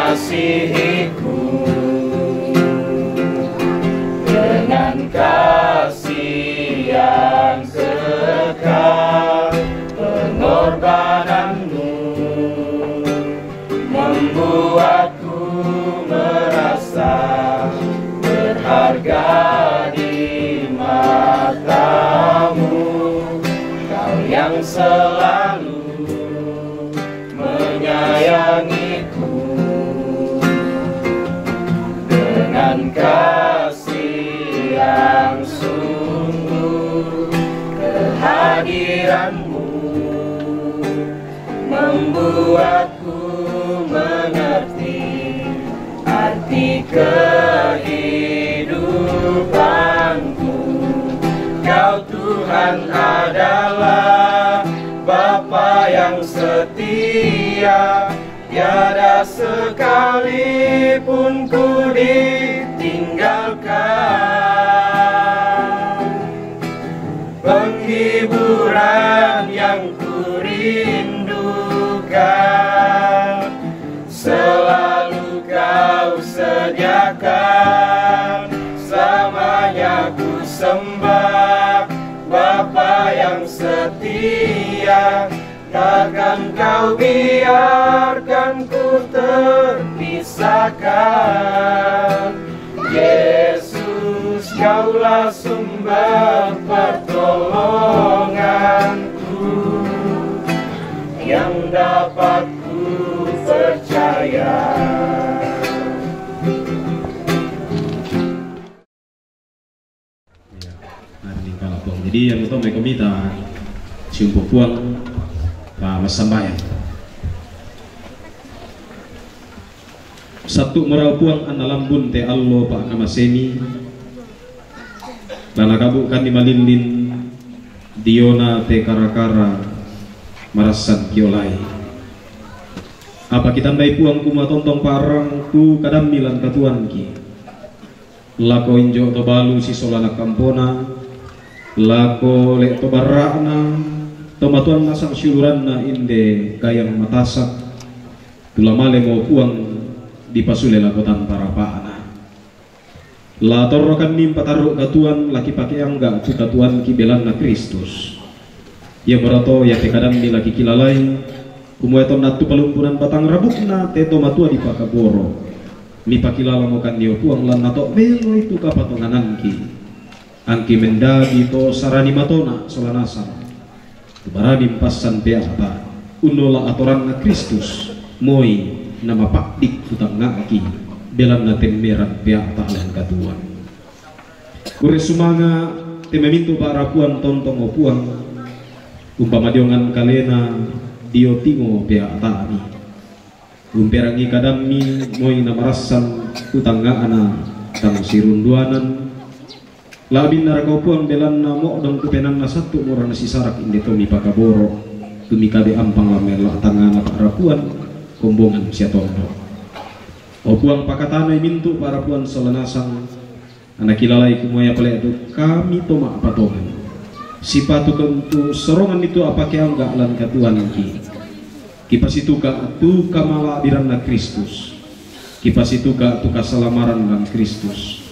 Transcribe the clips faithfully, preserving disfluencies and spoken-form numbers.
Kasihiku, dengan kasih yang kekal, pengorbananmu membuatku merasa berharga di matamu. Kau yang selalu menyayangiku dengan kasih yang sungguh. Kehadiranmu membuatku mengerti arti kehidupanku. Kau, Tuhan, adalah Bapa yang setia, tiada sekalipun ku ditinggalkan. Penghiburan yang ku rindukan selalu kau sediakan. Selamanya ku sembah Bapa yang setia, takkan kau biarkan ku terpisahkan. Yesus, kaulah sumber pertolonganku yang dapat ku percaya. Iya. Nah, ini kalau Puang. Jadi yang utama kami ta siumpu Puang pa massambayang. Sattu' mora Puang anna lambun te allo pa' namasemi, la nakabukkanni malillin diona te kara-kara marassan kiolai. Apa kitandai Puang kumua tontong pa'rang tu kadammi lan katuoanki. Lako injo to balu sisola nakampona, lako le' to barra'na, to matoang nasang siuluranna inde kayang matasa', tu lamalemo Puang dipasule lako tanpa rapa'na. La torrokanni patarru' katuoan la kipake angga' tu katuoanki belanna Kristus. Iamoto ia te kadammi la kikilalai, kumua tonna tu palumpunan batang rabukna te to matua dipakaboro'. Mipakilalamo kanni o Puang lanna to' beloi tu kapatonganangki. Angki mendadi to sarani matona sola nasang. Tu barani mpassan pea'ta, unnola atoranna Kristus, moi namapa'di' tu tangnga'ki, belanna temmerang pea'ta lan katuoan. Kurre sumanga' te mamintu' pa'rapuan tontong o Puang, umpama diongan kalena dio tingo pea'tami. Umperangi kadammi moi namarassan tu tangnga'na tang sirunduanan. La'binna raka o Puang belanna mo'dong tu penanna sattu' mora nasisarak inde to mipakaboro', tu mikabe ampang lammella tangngana pa'rapuan, kombongan sia tondo'. O Puang, pakatanai mintu' pa'rapuan sola nasang, Anakilalai kumua ia pole tu kami to ma'patongan. Sipatuko' untu' soronganni tu apake angga' lan katuoanki. Kipasituka' tu kamala'biranna Kristus. Kipasituka' tu kasalamaran lan Kristus.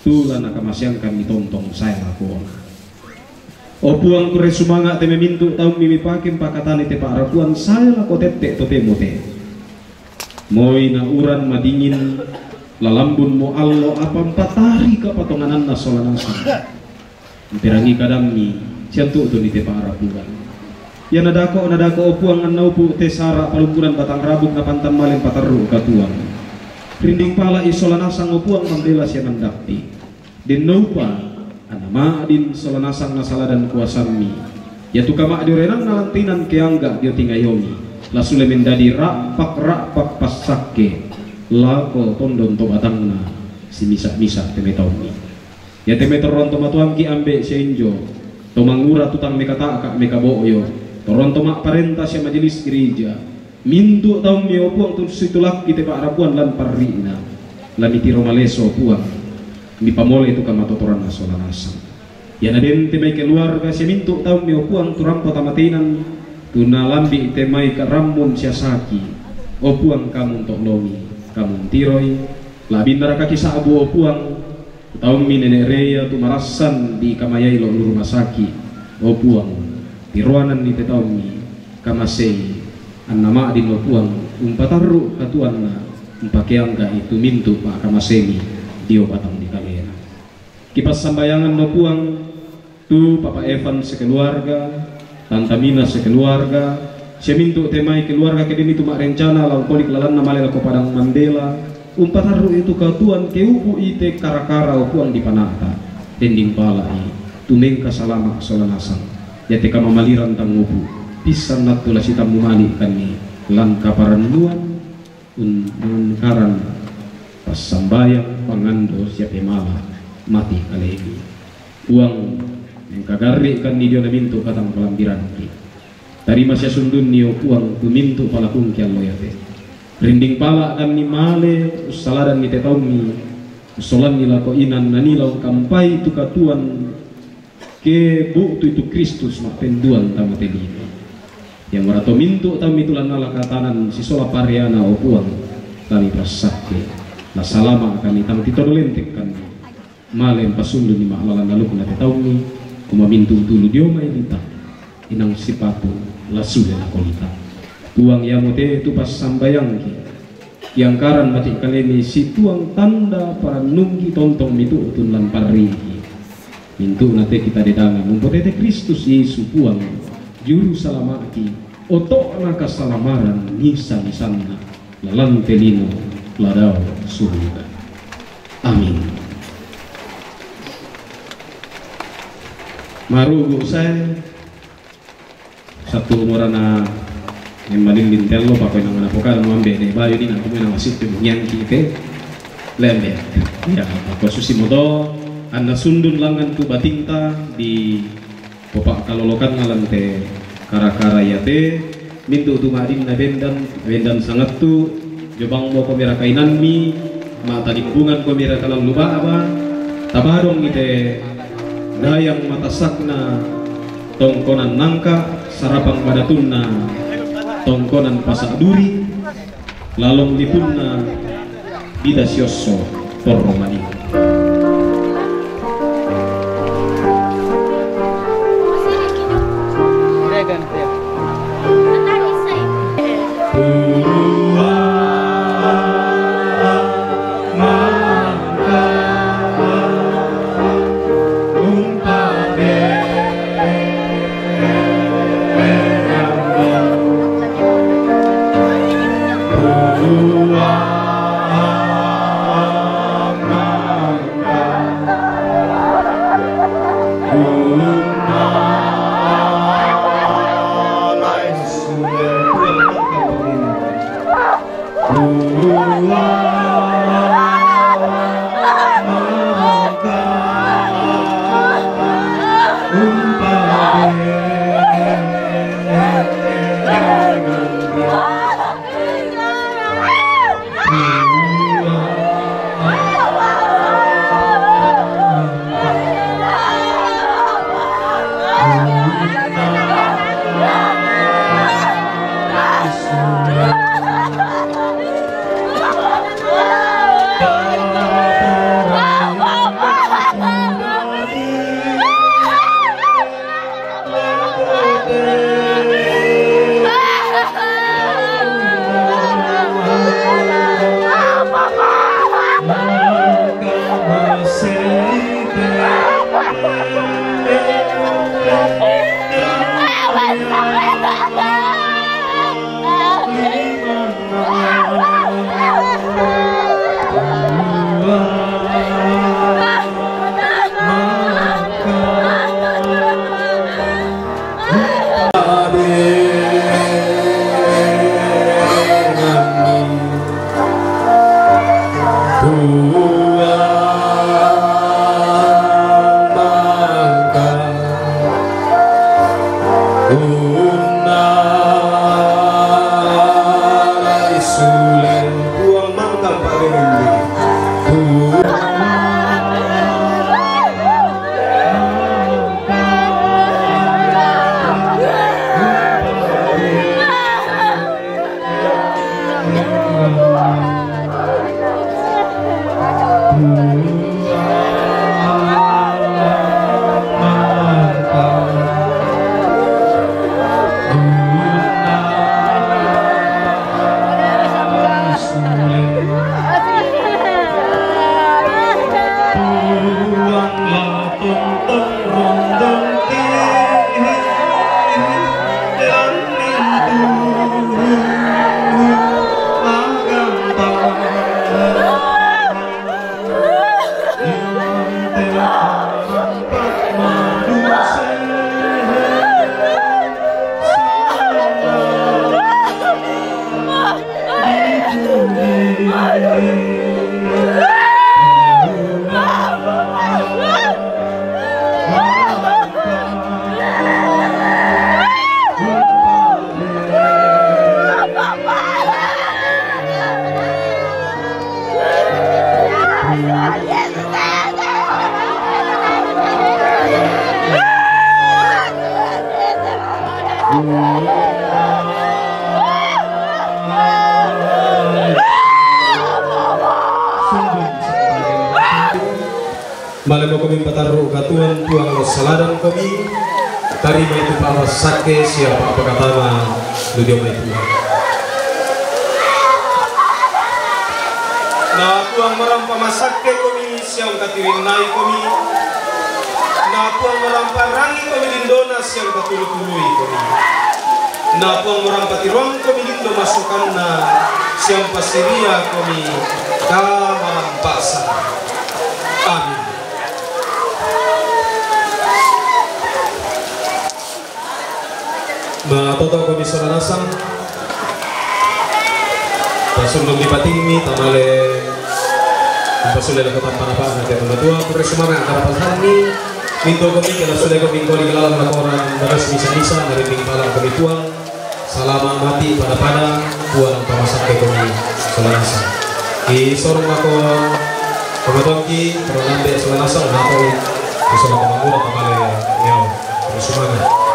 Tu la nakamaseangkanni tontong sae lakoa. O Puang, kurre sumanga' te mamintu' taummi mipake mpakatanai te pa'rapuan sae lako tette' totemo te. Moi na uran madingin, lalambunmo allo apa mpatari kapatongananna sola nasang. Mperangi kadammi, siantu'tuni te pa'rapuan. Ia nadako, nadako, o Puang, annaupu' te sara' palumpunan batang rabuk napantang male mpatarru' katuoan. Rinding pala'i sola nasang, o Puang, mambela sia mandappi'. Den noupa, anna ma'din sola nasang nasaladan kuasammi. Iatu kama'diorenanna lantinan keangga' dio tingayomi, la sule mendadi ra'pak-ra'pak passakke lako tondon to batangna simisa'-misa' te mai taummi. Iate mai torroang to matoangki ambe' sia injo, to mangura tu tang mekata'ka' mekabo'yo, torroang to ma'parenta sia majelis gereja, Mintu' taummi, o Puang, tu situlakki te pa'rapuan lan parri'na, la mitiro maleso, o Puang, mipamolei tu kamatotoranna sola nasang. Ia naden te mai keluarga sia mintu' taummi, o Puang, tu rampo tamatenan, tu nalambi' te mai karammun sia saki, o Puang, Kamu unto'longi. Kamu ntiroi, la'binna rakaki sa'bu, o Puang, tu taummi nene' Rea tu marassan dikamayai lao lu rumah saki', o Puang, tiroananni te taummi kamasei, anna ma'din, o Puang, umpatarru' katuoanna, umpakeangga'i tu mintu' pa'kamasemi dio batang dikalena. Kipassambayangan, o Puang, tu Papa Evan sekeluarga, Tanta Mina sekeluarga, sia mintu' te mai keluarga ke denni tu ma'rencana lao kolik lalanna male lako Padang Mandela, umpatarru'i tu katuoan ke upu'i te kara-kara, o Puang, dipana'ta, dending pala'i tu mengka salama' sola nasang, iate kamamaliran tang upu', pissan nattu la sitammu mali'kanni lan kaparannuan, un-, unkarang passambayang, pangando sia pemala mati kalemi. Puang, mengkagarri'kanni diona mintu' katang palambiranki. Tarima sia sundunni, o Puang, tu mintu' palakungki allo iate. Rinding pala'kanni male ussaladanni te taummi, ussolanni lako inang nani lao kampai tu katuoan ke bu'tui tu Kristus ma'penduan tama te lino. Iamora to mintu' taummi tu lannala katanan sisola pareana, o Puang, kami passakke, nasalama' kami tang titodo lentekkanni. Male mpasundunni ma'lalanna lukna te taummi, kumamintu' tulu dio mai lita, inang sipatu la sule lako lita. Puang, iamote tu passambayangki, kiangkaran mati kalemi situang tanda parannungki tontong mitu'tun lan parriki. Mintu'na te kitadedangan umpotete Kristus Yesu Puang, Juru Salama'ki, oto'na kasalamaran misa-misanna, lalan te lino la dao suruga. Amin. Marugu' sae. Sattu umurana, eh, malillin tello, pakoi nang ana pokada muambe de bayu ni nang kumena masittu munyangki ke lembe. Ya, pakoi susi moto, anna sundun langan tu batinta di popa kalolokan ngalan te kara-kara iate, mintu' tu ma'dinna bendan, bendan sangattu, jobang mo komira kainanmi, ma'tadimbungan komira kalallu ba'ba, tabadong ite dayang matasakna, tongkonan nangka, sarapang badatunna, tongkonan pasa' duri, lalong lipunna, bida siosso, torro mani. Male mo komi patarru' katuoan, Puang lo saladan komi. Tarima itu pa'pasakke sia pa'pakatama lu dio mai Puang. Na Puang morampa masakke komi sia ungkatiwinnai komi. Na Puang morampa rangi komi lindona sia ungkatulu-tului komi. Na Puang morampa tiroang komi lindo masokanna sia umpassiria komi kamarampasan. Amin. Matoto' komi sola nasang. Pasullung dipatingmi, tamale umpasule lako tampa napa'na te to matua, kurre sumanga' karapasanni, minto komi ke la sule komi kodi lalang lakoran bagas misa-misa, marinding pala komi Puang, salama' mati pada-pada, Puang pamasakke komi sola nasang. Isorong lako pamatuangki, ro nambe sola nasang, natoi, isola pamangura tamale neo. Sumanga'.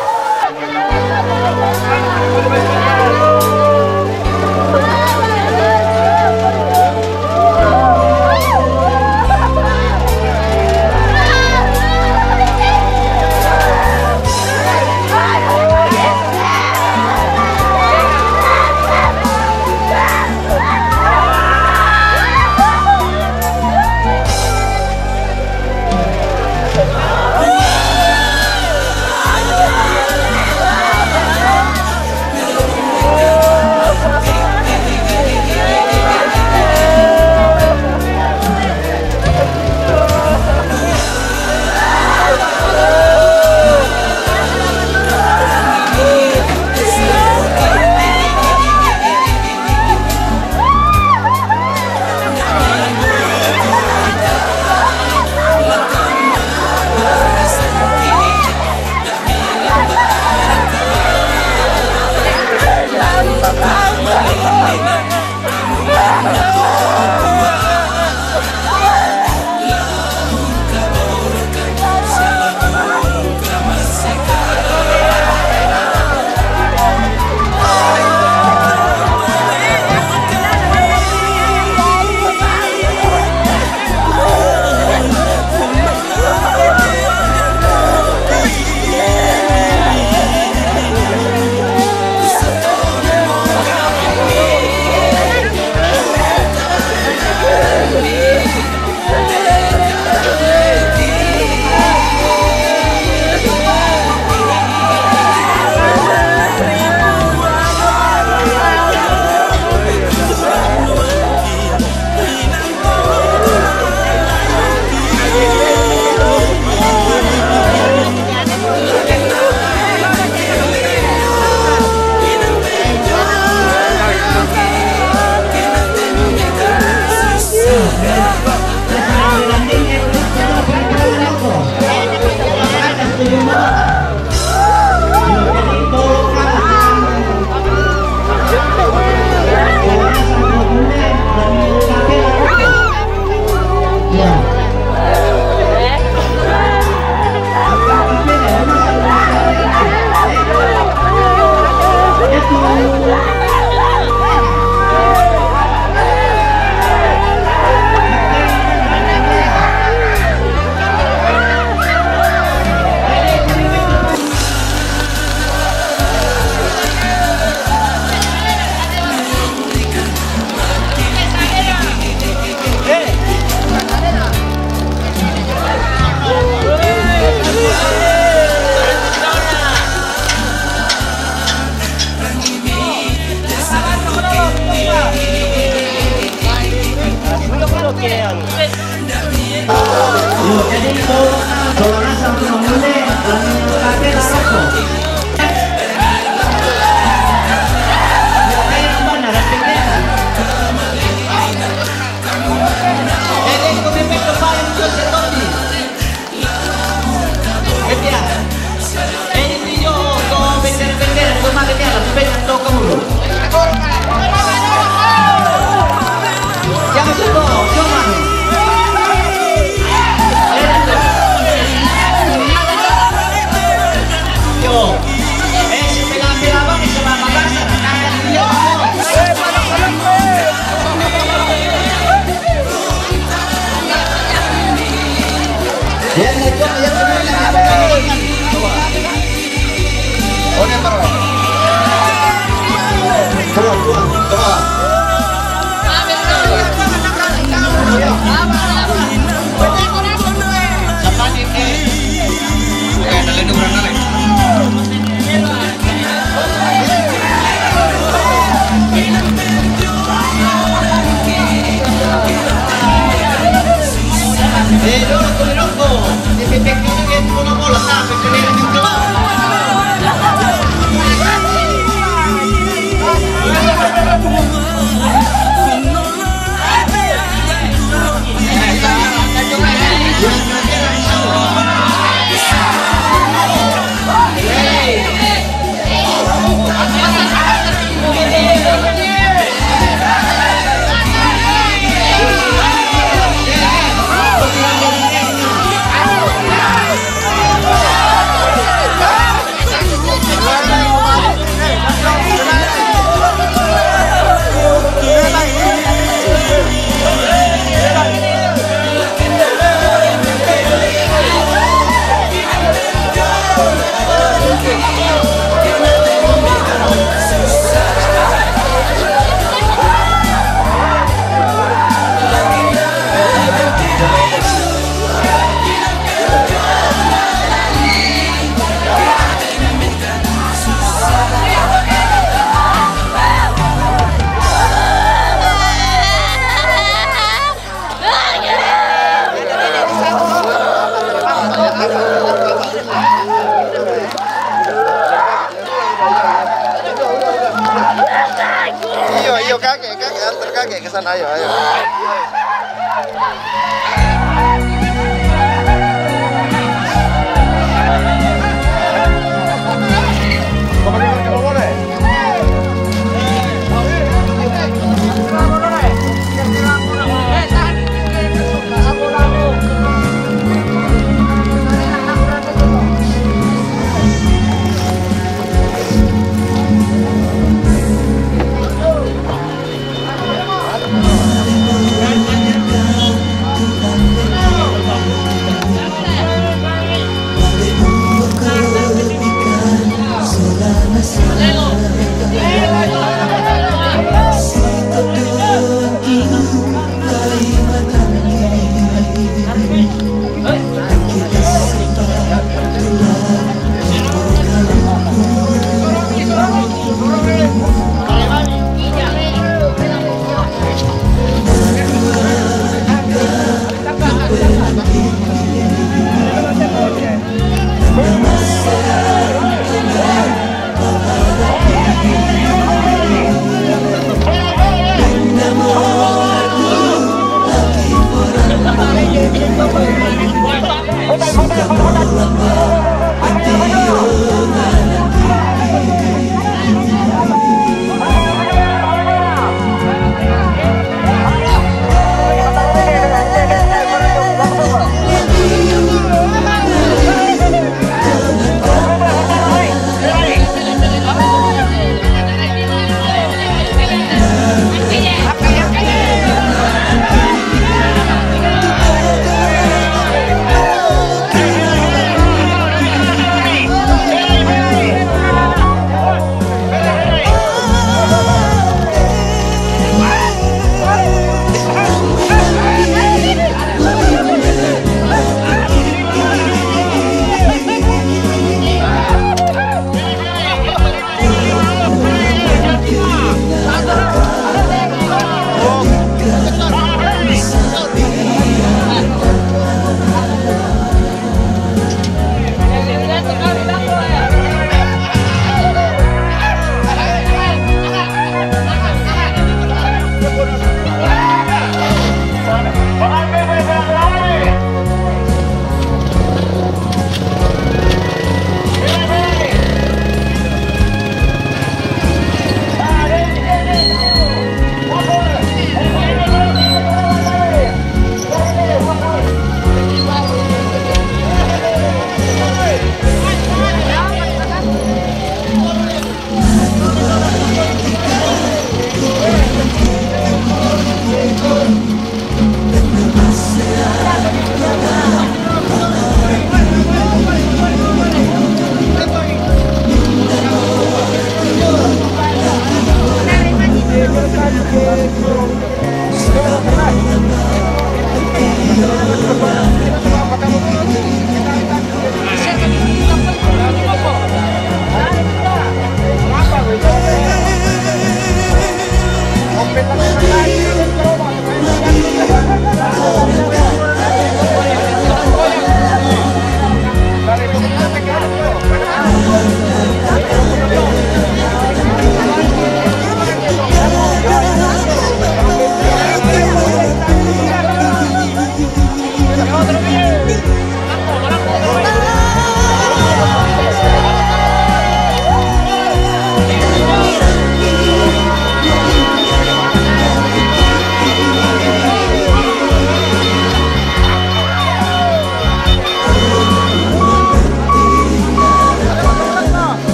Iyo, iyo, kakek, kakek, antar kakek ke sana, ayo, ayo.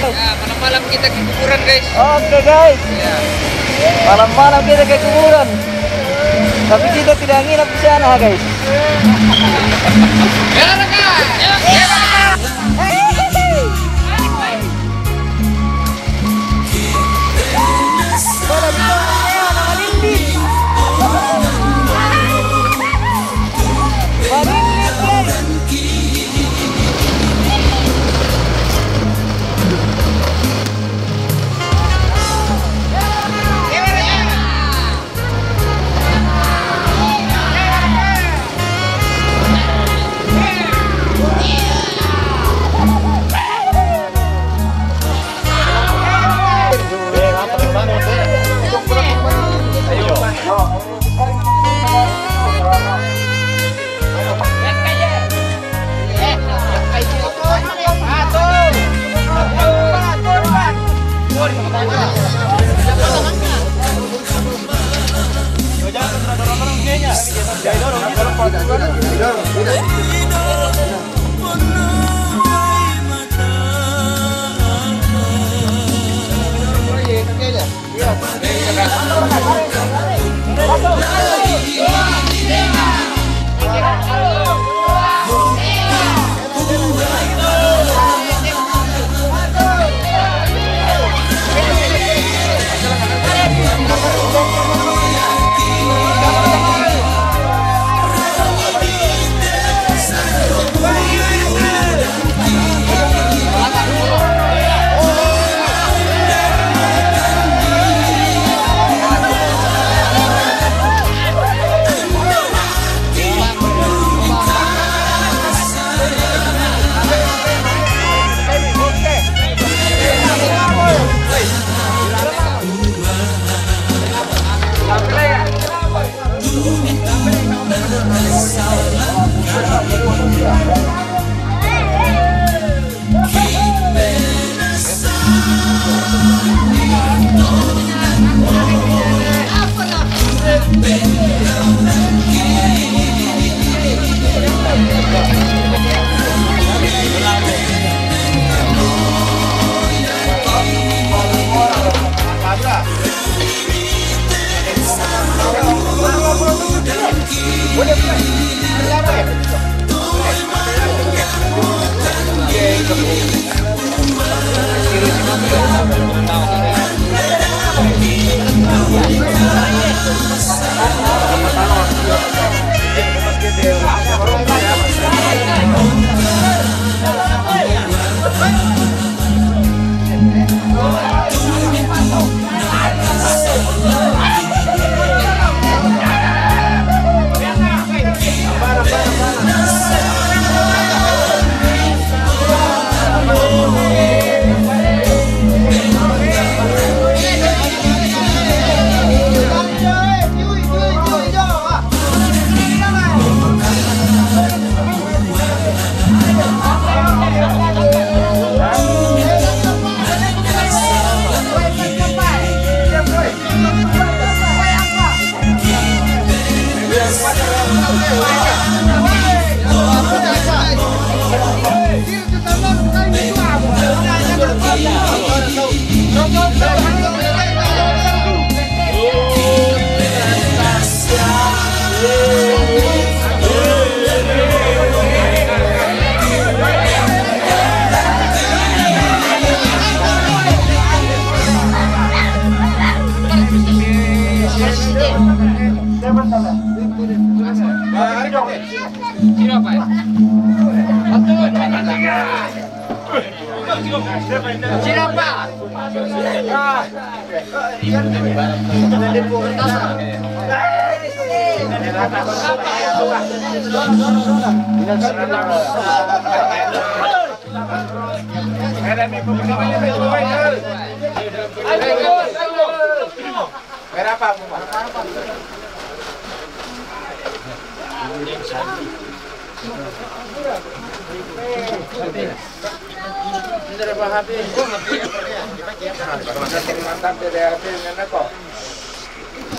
Ya, malam-malam kita ke kuburan, guys. Oke, guys. Ya. Malam-malam kita ke kuburan. Tapi kita tidak nginap di sana, guys. Ya, Raka. Ya, Raka.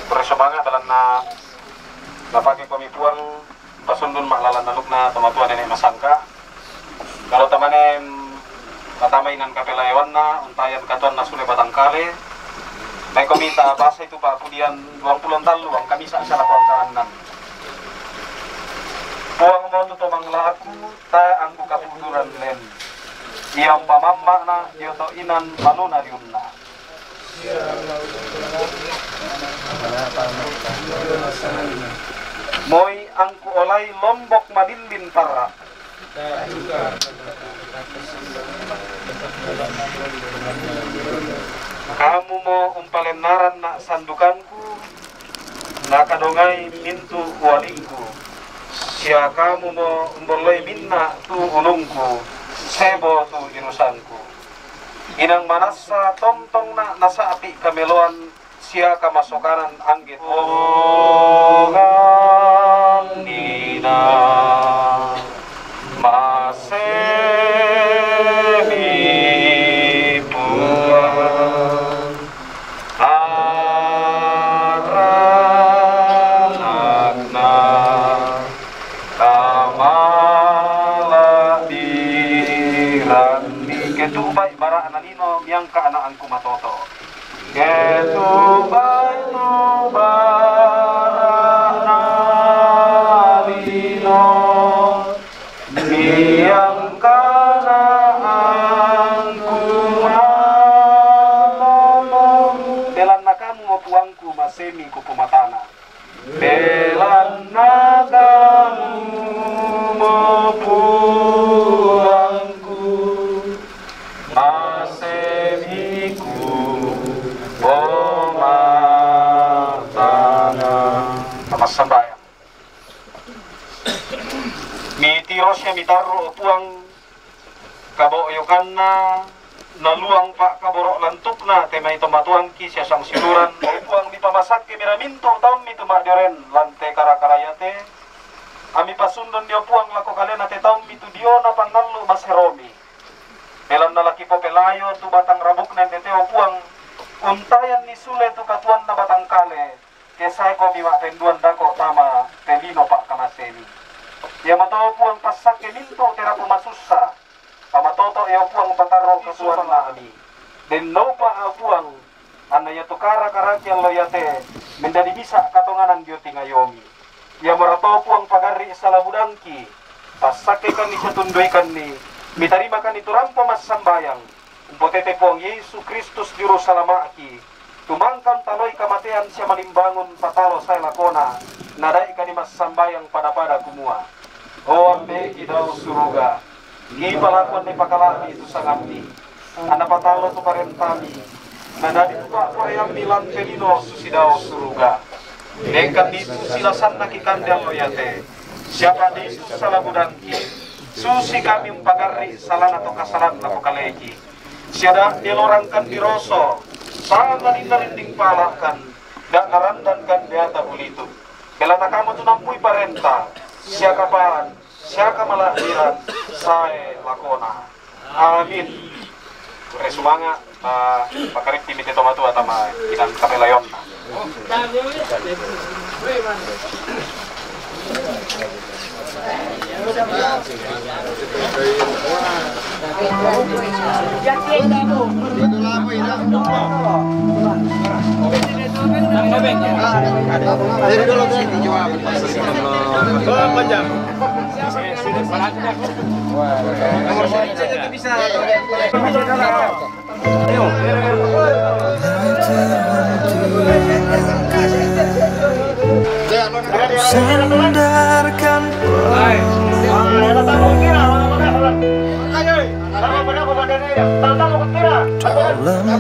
Pura sumanga' balanna napake komi Puang, pasundun ma' lalan anukna tomatoa nene' masangka. Kalo tamane, mm, matama inan kapelayoanna, untayan katuoanna sule batang kale, maikomi tabasai tu pa'pudian duangpulo tallu angka misa' sia lako angka annan. Puangmo tu to manglaku, tae angku kapuduran len. Ia umpamamma'na dio to inan manuna riunna. Moi angku olai lombok madillin parra. Kamumo umpalennaranna' sandukanku, nakadongai mintu' ualingku, sia kamumo umbolloi minna' tu ulungku, sebo tu irusangku. Inang manassa tontongna' nasa'pi' kameloan sia kamasokanan angge tongannina. Masemi Puang aranakna, kamala diranni. Ketubai bara'na lino miangka ana' angku matoto'. Ketubai tu bara'na lino miangka ana' angku matoto'. Belanna kamumo Puangku masemi kupomatana. Belanna kamumo Puangku, masemi kupomatana. Tamassambayang. Mitiro sia mitarru, o Puang, kabo'yokanna naluang pa'kaboro' lantukna te mai tomatuangki sia sangsiuluran, o Puang, mipamasakke mira mintu' taummi tu ma'dioren lan te kara-kara iate, ami pasundunni, o Puang, lako kalena te taummi tu diona pangallu' maseromi. Belanna la kipopelayo tu batang rabukna inde te, o Puang, untayanni sule tu katuoanna batang kale, ke saekomi ma'penduan dako' tama te lino pa'kamasemi. Iamoto, o Puang, passakke mintu' te rapu masussa, pamatoto'i, o Puang, patarru' katuoanna ami. Denno upa', o Puang, anna ia tu kara-karaki allo iate mendadi misa' katonganan dio tingayomi. Iamorato, o Puang, pagarri' sala budangki, passakkekanni sia tunduikanni, mitarimakanni tu rampo massambayang, umpotete Puang Yesu Kristus Juru Salama'ki, tu mangka untaloi kamatean sia malimbangun patalo sae lakona, nada'kani massambayang pada-pada kumua: O Ambe'ki dao suruga, kipalakuanni pakala'bi tu sangammi, anna patalo tu parentami, nadadi tu pa'poraiammi lan te lino susi dao suruga. Dengkanni tu silasanna kikande allo iate, siapa di tu sala budangki, susi kami umpagarri' salana to kasalan lako kaleki. Sia da' dialorangkan diroso, sangadinna rinding pala'kan, da' narandankan deata bulituk. Belanna kamu tu nampui parenta, sia kapaan, sia kamala'biran, sae lakona. Amin. Pura sumanga', pa-, pakarippi mite tomatoa tama inan kapelayonna. Sandarkan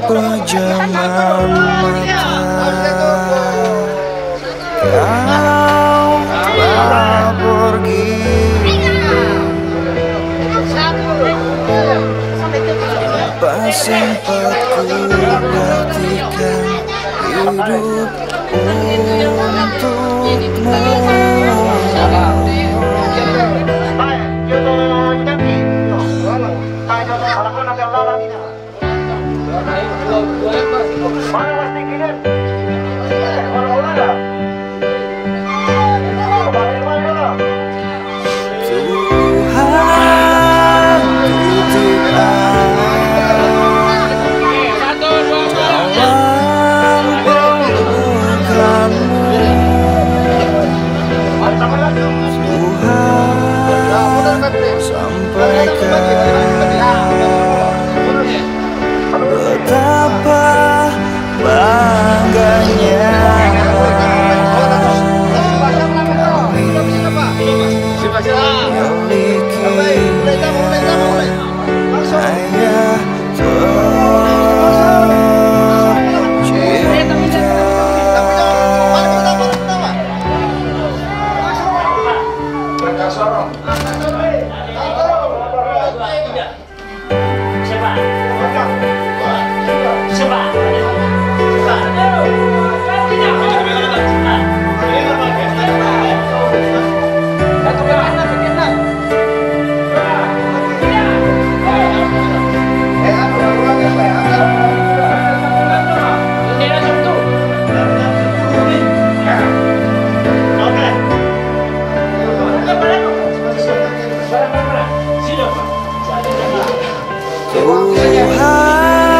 Pejaman mata, kau telah pergi. Tanpa sempat ku perhatikan hidup untukmu. Tuhan, titip ayah dalam pelukanmu. Tuhan, sampaikan betapa bangganya kami memilikinya. Ayah tercinta. Tuhan,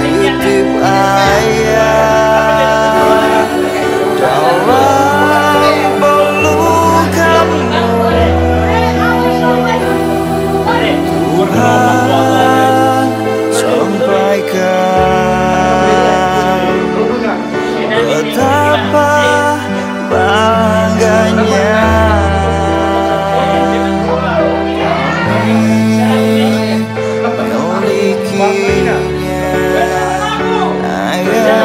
titip ayah dalam pelukanmu. Tuhan, sampaikan betapa bangganya kami memilikinya. Ayah.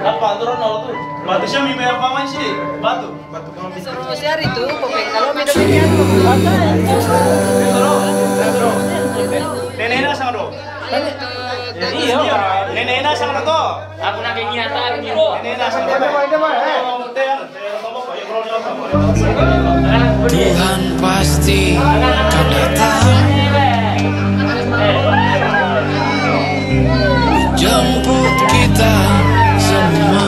Apa aturan awak tu? Batu siapa yang main apa main sih? Batu. Suruh share itu, komen kalau beda-beda. Nenek nak sama tu. Iya. Nenek nak sama tu. Aku nak ingin nyata gitu. Nenek nak sama tu. Tuhan pasti akan datang jemput kita semua.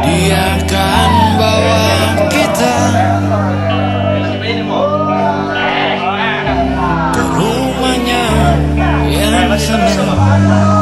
Dia akan bawa kita ke rumahnya yang senang.